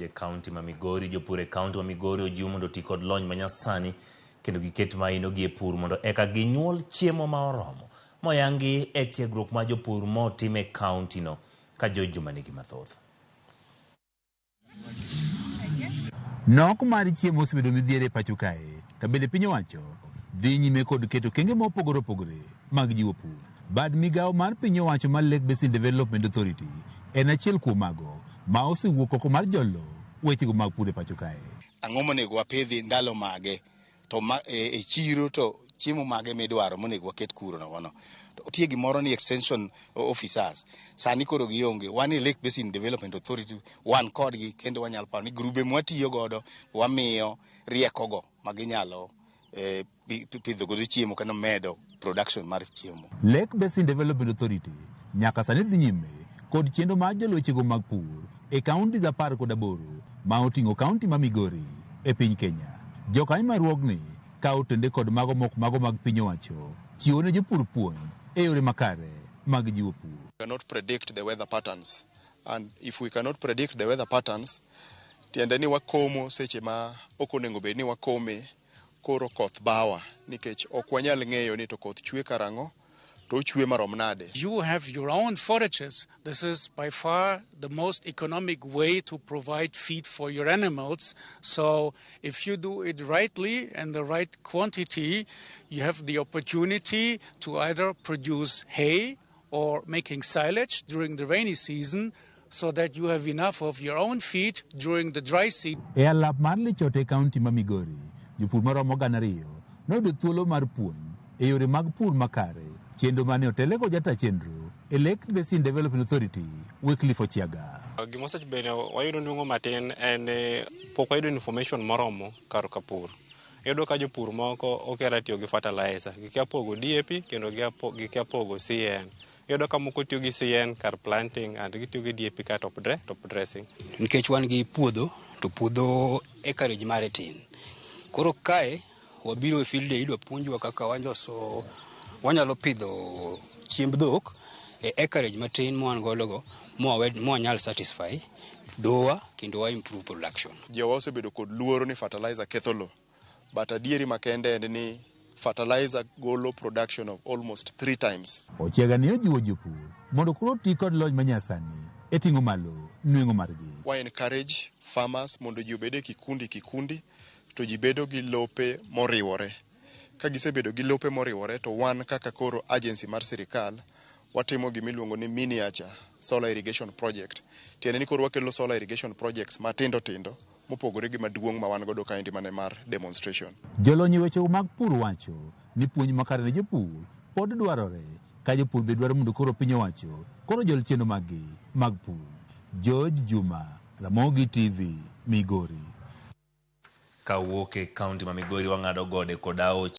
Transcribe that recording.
E kaunti ma Migori, jopur e kaunti ma Migori ojiw mondo oti kod lony manyasani kendo giket maino gi e pur mondo eka ginyuol chiemo ma oromo. Moyangi e tiegruok ma jopur motim e kaunti no ka George Juma nigi mathoth. Nok mar chiemo osebedo midhiero e pacho kae, to bende piny owacho dhi nyime kod keto okenge mopogore opogore mag jiwo pur. Bad migawo mar piny owacho mar Lake Basin Development Authority en achiel kuom mago ma osewuok oko mar jolo wechego mag pur e pacho kae. Ang'o monego wapidhi ndalo mage to ma, e chiro to chiemo mage midwaro monego waket kuro nogono. To nitie gimoro ni extension officers sani koro gionge. Wan e Lake Basin Development Authority wan kodgi kendo wanyalo paro ni grube mwatiyo godo wamiyo riekogo ma ginyalo pidho godo chiemo kendo medo production mar chiemo. Lake Basin Development Authority nyaka sani dhi nyime kod chenro mar jolo wechego mag pur e kaunti 18 ma oting'o kaunti ma Migori e piny Kenya. Jokanyo mar riwruogni ka otende kod mago mok mago mag piny owacho chiwo ne jopur puonj e yore makare mag jiwo pur. We cannot predict the weather patterns, and if we cannot predict the weather patterns, tiende ni wakomo seche ma ok onego bed ni wakome, koro koth bawa nikech ok wanyal ng'eyo ni to koth chwe karang'o to ochwe marom nade. You have your own forages. This is by far the most economic way to provide feed for your animals. So if you do it rightly and the right quantity, you have the opportunity to either produce hay or making silage during the rainy season, so that you have enough of your own feed during the dry season. E alap mar Lichote e kaunti ma Migori, jopur maromo 200 noyudo thuolo mar puonj e yore mag pur makare. Chenro mane otele kod jata chenro e Lake Basin Development Authority, Wycliffe Ochiaga. Gima osebedo wayudo nweng'o matin en ni pok wayudo information moromo kar ka pur. Iyudo ka jopur moko okia tiyo gi fertilizer, gikia pogo DAP kendo gikia pogo CN. Iyudo ka moko tiyo gi CN kar planting and gitiyo gi DAP kar top dressing. Nikech wan gi puodho to puodho acreage mare tin. Koro kae wabiro e field day idwa puonjwa kaka waloso wanyalo pidho chiemb dhok e acreage matin ma wan godo go mwanyal satisfy dhowa kendo wa improve production. Jowa osebedo kod luoro ni fertilizer ketho lowo, but adieri makende en ni fertilizer golo production of almost 3 times. Ochiaga ne ojiwo jopur mondo koro oti kod lony manyasani e ting'o malo nweng'o margi. Wa encourage farmers mondo ji obed e kikundi kikundi to ji bedo gi lope moriwore. Ka gisebedo gi lope moriwore to wan kaka koro agency mar sirikal watimo gimiluongo ni miniature solar irrigation project. Tiende ni koro wakelo solar irrigation projects matindo tindo mopogore gi maduong' ma wan godo kaendi mane mar demonstration. Jolony e weche mag pur wacho ni puonj makare ne jopur pod dwarore ka jopur be dwaro mondo koro piny owacho koro jol chenro maggi mag pur. George Juma, Ramogi TV, Migori. Kawuok e kaunti ma Migori wang'ado gode kod aoche.